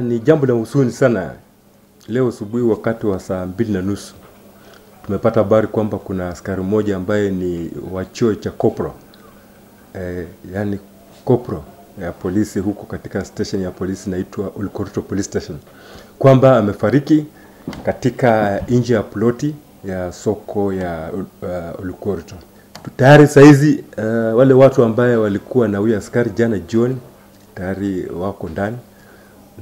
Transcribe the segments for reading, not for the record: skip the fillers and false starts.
Ni jambo la huzuni sana. Leo asubuhi wakati wa 2:30 tumepata habari kwamba kuna askari mmoja ambaye ni wa chuo cha Kopro, yani Kopro ya polisi huko katika station ya polisi inaitwa Olkorito Police Station, kwamba amefariki katika nje ya ploti ya soko ya Olkorito. Tayari saizi wale watu ambaye walikuwa na huyu askari jana jioni tayari wako ndani,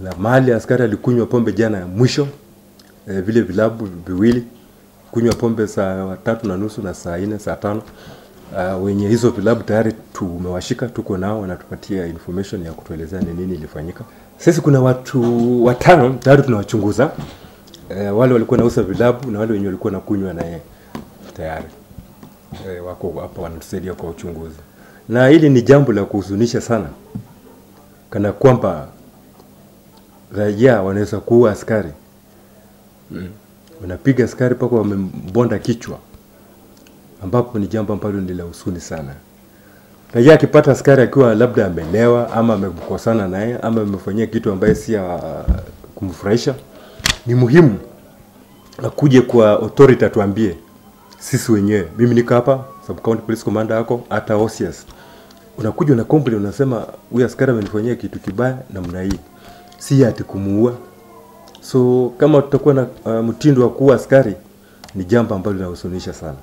na mahali askari alikunywa pombe jana mwisho, vile vilabu viwili kunywa pombe saa 3:30 na saa 4, saa 5. Wenye hizo vilabu tayari tumewashika, tuko nao, wanatupatia information ya kutuelezea ni nini ilifanyika. Sisi kuna watu 5 tayari tunawachunguza, wale walikuwa nauza vilabu na wale wenye walikuwa nakunywa na yeye tayari wako hapa wanatusaidia kwa uchunguzi. Na hili ni jambo la kuhuzunisha sana, kana kwamba raia wanaweza kuua askari. Wanapiga askari mpaka wamembonda kichwa, ambapo ni jambo ambalo ni la huzuni sana. Raia akipata askari akiwa labda amelewa ama amekosana naye ama amemfanyia kitu ambaye si ya kumfurahisha, ni muhimu akuje kwa authority atuambie sisi wenyewe. Mimi niko hapa, Sub County Police Commander yako, hata OCS. Unakuja una complain, unasema huyu askari amenifanyia kitu kibaya namna hii, si ati kumuua. So kama tutakuwa na mtindo wa kuua askari, ni jambo ambalo linahuzunisha sana.